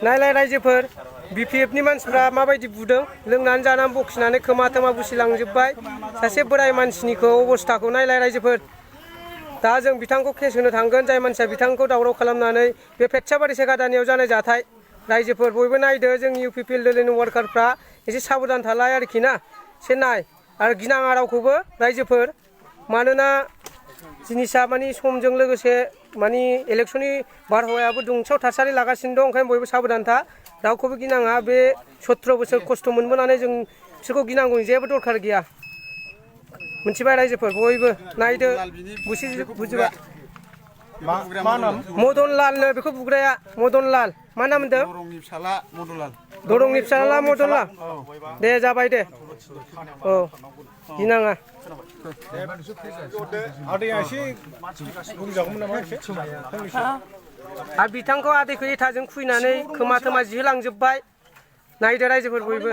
नायलाय रायजोफोर BPF नि मानसिफ्रा माबायदि बुदों लोंनानै जानानै बखिनानै खोमा थोमा बुसिलांजोब्बाय सासे बोराय मानसिनिखौ अबस्थाखौ नायलाय रायजोफोर दा जों बिथांखौ केस होनो थांगोन जाय मानसिया बिथांखौ दावराव खालामनानै बे फेटसाबारि सेगादानियाव जानाय जाथाय रायजोफोर बयबो नायदो जोंनि UPPL दोलोनि वार्कारफ्रा एसे साबधान थालाय आरोखि ना एसे नाय आरो गिनाङा रावखौबो रायजोफोर मानोना जिनिसा मानि समजों लोगोसे मानि इलेक्शननि बारहावायाबो दुंसाव थासारि लागासिनो दं ओंखायनो बयबो साबधान था रावखौबो गिनाङा बे 17 बोसोर खस्थ' मोनबोनानै जों बिसोरखौ गिनांगौनि जेबो दरखार गैया मोनथिबाय रायजोफोर बयबो नायदो बुजिबा मा नाम मदनलालनो बेखौ बुग्राया मदनलाल मा नाम होनदों दरंनि फिसाला मदनलाल दरंनि फिसाला मदनलाल दे जाबाय दे औ गिनाङा आदैया एसे बुंजागौमोन नामा एसे आरो बिथांखौ आदैखौ इथाजों खुइनानै खोमा थोमा जिहोलांजोब्बाय नायदो रायजोफोर बयबो